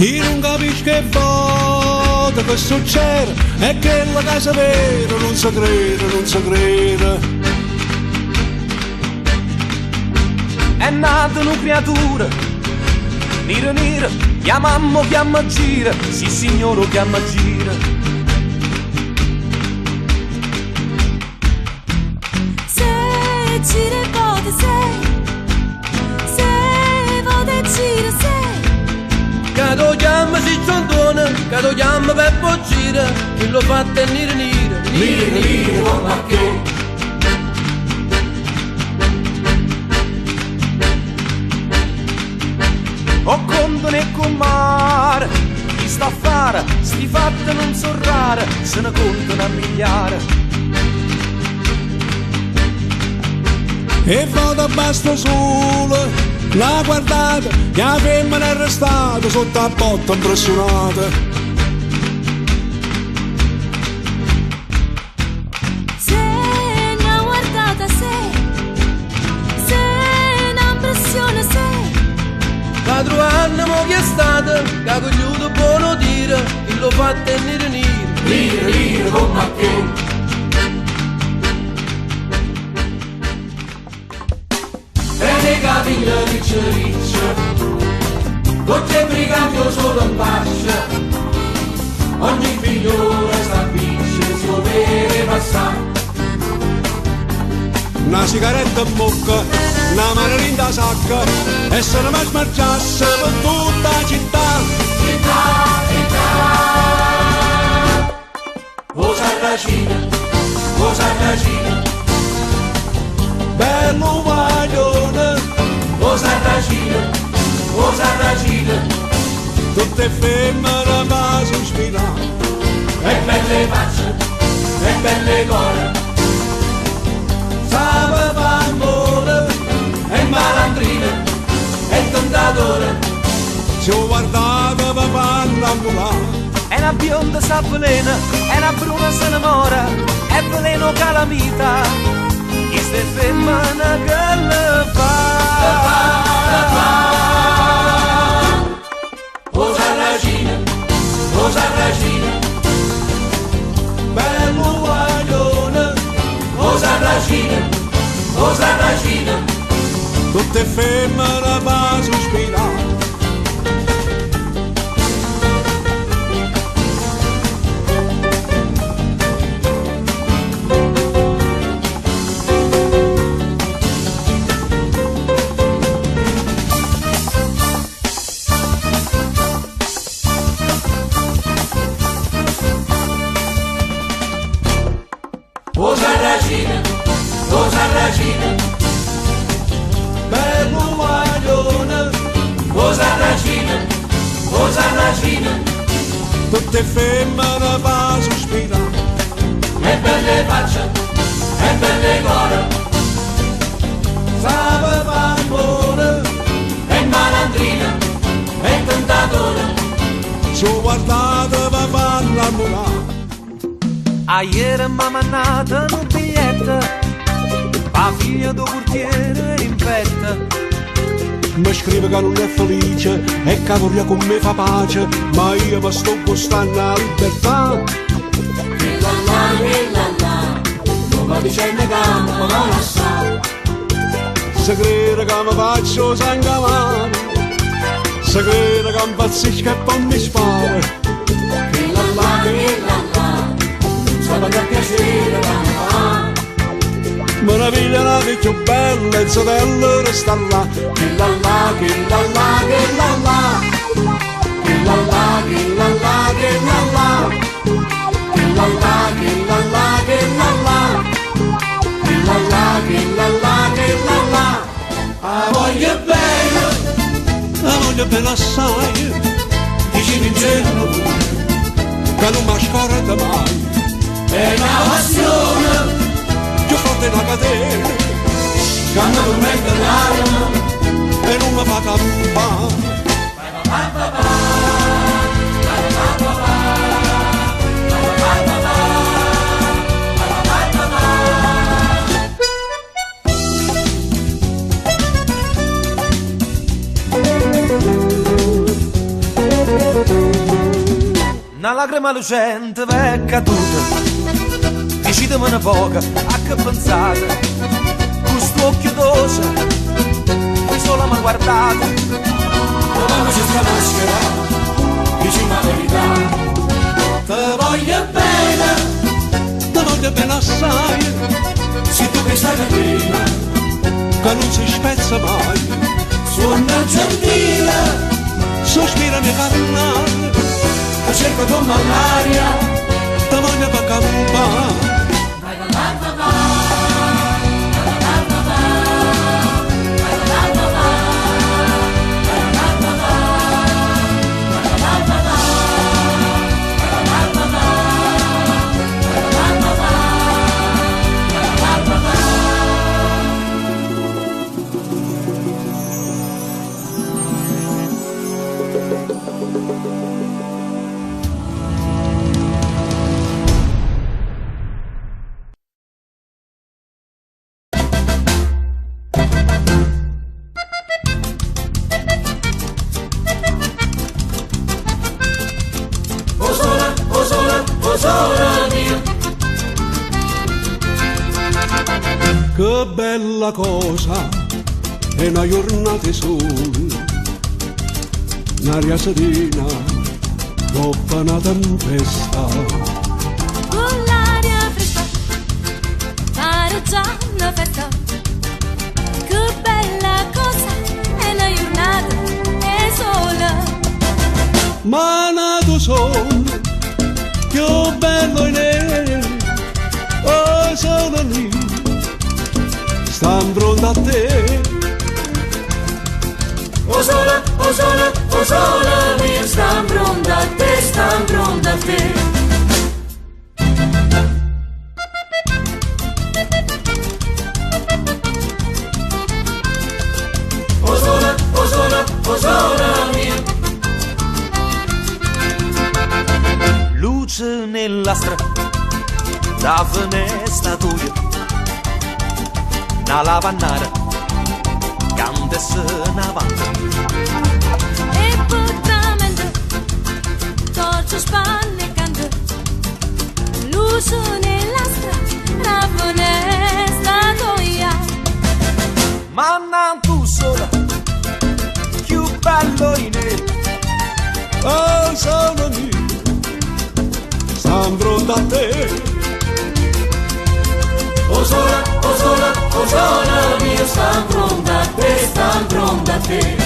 Io non capisco che volte che succede e che la casa vera non si crede, non si crede. È nata una creatura, nera nera, chiamammo chiama gira, sì signore chiama gira. Se gira e vote, se, se vote e gira, se. Che lo chiama si ciondona, che lo chiama Peppo Gira, chi lo fa è nero nero, Nero nero come a che. O contano e comare, chi sta a fare, sti fatti non sono rari, se ne contano a migliaia. E vado basta solo, la guardata, che la femmina è arrestata sotto la botta impressionata. Se una guardata, se, se un'impressione, se. Che trovando mo chi è stato, che ha cogliuto buono dire, chi lo fa è nero nero, Nero nero come a che. E nei capelli ricci ricci, Dolce brigante solo in fascia, ogni figliore sta appiccia, si vede passare. Una sigaretta in bocca, una mano in sacca e se ne mi smargiasse per tutta la città. Città, città. O Sarracina, o Sarracina, Bello guaglione, o Sarracina, o Sarracina, tutte femmine va sospirare. E belle facce, e belle core, Sape fa amore, e malandrina, e tentatore. Se ho guardato per far innamorare. È una bionda s'avvelena, è una bruna se ne mora, è veleno calamita, chi ste femmina che le fa? O Sarracina, o Sarracina, Bello guaglione, o Sarracina, o Sarracina, tutte femmine va sospirare. O Sarracina, o Sarracina, Bello guaglione, o Sarracina, o Sarracina, tutte femmine va sospirare. E belle facce, e belle core, Sape fa amore, e malandrina, e tentatore. Se ho guardato per far innamorare. Ieri mi ha mandato un biglietto, la figlia do portiere in petto. Mi scrive che non è felice e che vorrà con me fa pace, ma io mi sto gustando la libertà. Che la la, che la la, non va dicendo che mi va lasciare. Se crede che mi faccio sangue amaro, se crede che impazzisco e poi mi sparo. Che la la, che la la, non sa che piacere che mi fa. Meraviglia la più bella e sorella resta là. Che la la, che la la, che la la, che la la, che la la, che la la, che la la, che la la, che la la, che la la, che la la, che la la. Ah, voglio bene, La voglio bene assai, dici vincendo pure, che non mi scorda mai. È una passione Più forte una catena, che mi tormenta l'anima. E non mi fa campare. Na lacrima lucente v'è caduta, dicitemi nu poco a che pensate, cu st'uocchio doce, voi sola mi guardate. Levamoci sta maschera, diciamo la verità. Te voglio bene, Te voglio bene assai, se tu che stai catena, che non si spezza mai. suona gentile, Sospira mia carnale, che cerco come l'aria. te voglio per campare. O sola, o sola, o sola mia. Che bella cosa è una giornata di sole, un'aria serena dopo una tempesta. Con l'aria fresca pare già una festa. Che bella cosa è una giornata e sola. Ma nato sole, più bello in me, oh sono lì, sta in fronte a te. O sola, o sola, o sola mia, sta pronta a te, sta pronta a te. O sola, o sola, o sola mia. Luce nella strada, da finestra tua, una lavannara, canta e se ne va. E potramente torce spanne e canta. Luce nella strada, la finestra tua. Ma non tu sola, più bello in me. Oh sono lì, sta in fronte a te. O sola, o sola, o sola mia, sta pronta a te, sta pronta a te.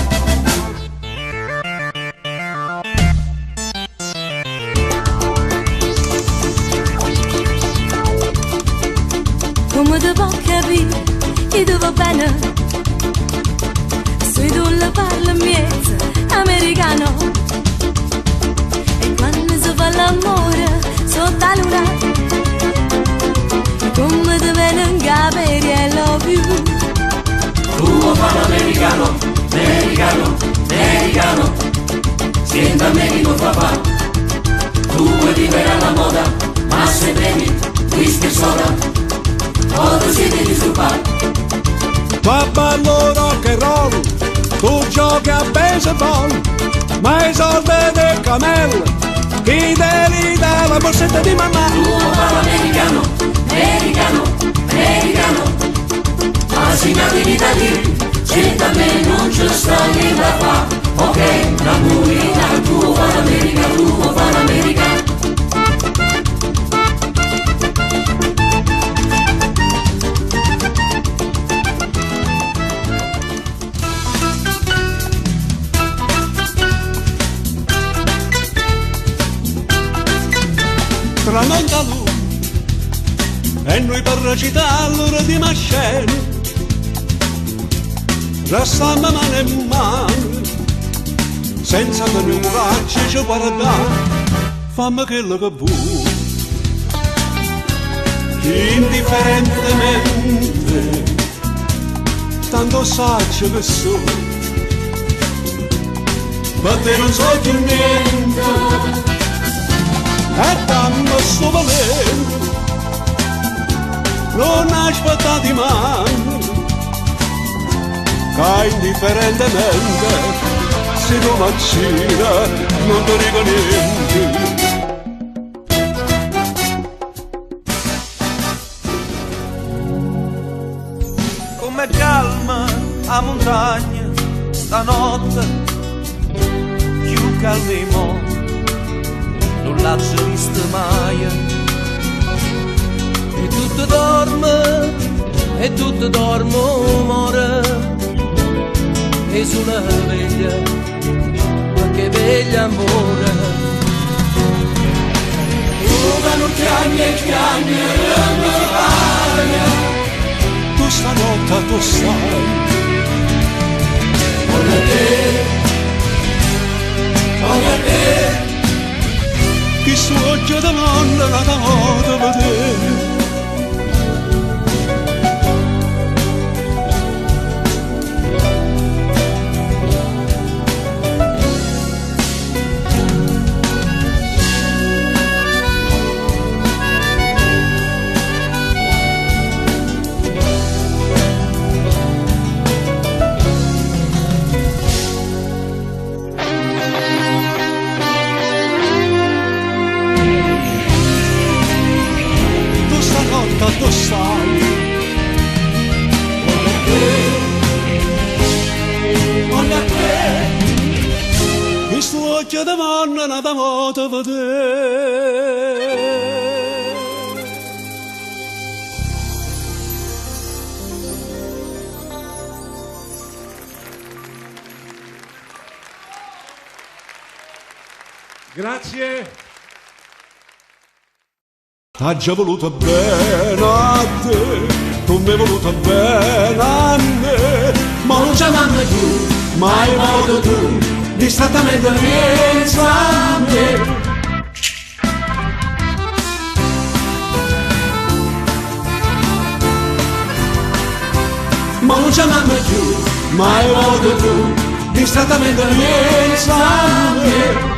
Come te può capire chi ti va bene? Se tu le parli miezza americano. E quando si fa l'amore sotto la luna, come ti viene in capo I love you. Tu vuoi fare l'americano, americano, americano. Sienta a me chi lo fa fa. Tu vuoi vivere alla moda, ma se bevi whisky e soda, o ti siete disturbato. Tu ballo rock and roll, tu giochi a baseball, ma i soldi del camel, chi te li dà la borsetta di mamma? Tu vuoi fare l'americano, americano, americano. Ma si nato in Italia, sienta a me non c'è sta niente da fa. Ok, napolitano, tu vuoi fare l'America, tu vuoi fare l'America. Tramonta lui e noi per recitare l'ora di mascena restammo mano in mano senza tenere un coraggio ci guardare, fammi quello che vuoi indifferentemente, tanto saggio che sono, ma te non so più niente, e dammi sto veleno, non aspettati mai, che indifferentemente, se tu m'accida, non ti dico niente. Stanotte Cchiù calma 'e mo Nun l'aggio vista maje E tutto dorme, e tutto dorme, more E sulla veglia, perché veglia amore Tu che non chiagni, chiagni, mi pare Tu stanotte tu stai Voglio te, voglio te Chi suocchio da manna da moda vedere Tu stanotte tu sai Voglio te, voglio te Chi suocchio da manna da moda vedere Grazie. T'ha voluto bene a te, tu mi hai voluto bene a me, ma non c'è mamma più, mai modo tu, distrattamente pensa a me. Ma non c'è mamma più, mai modo tu, distrattamente pensa a me.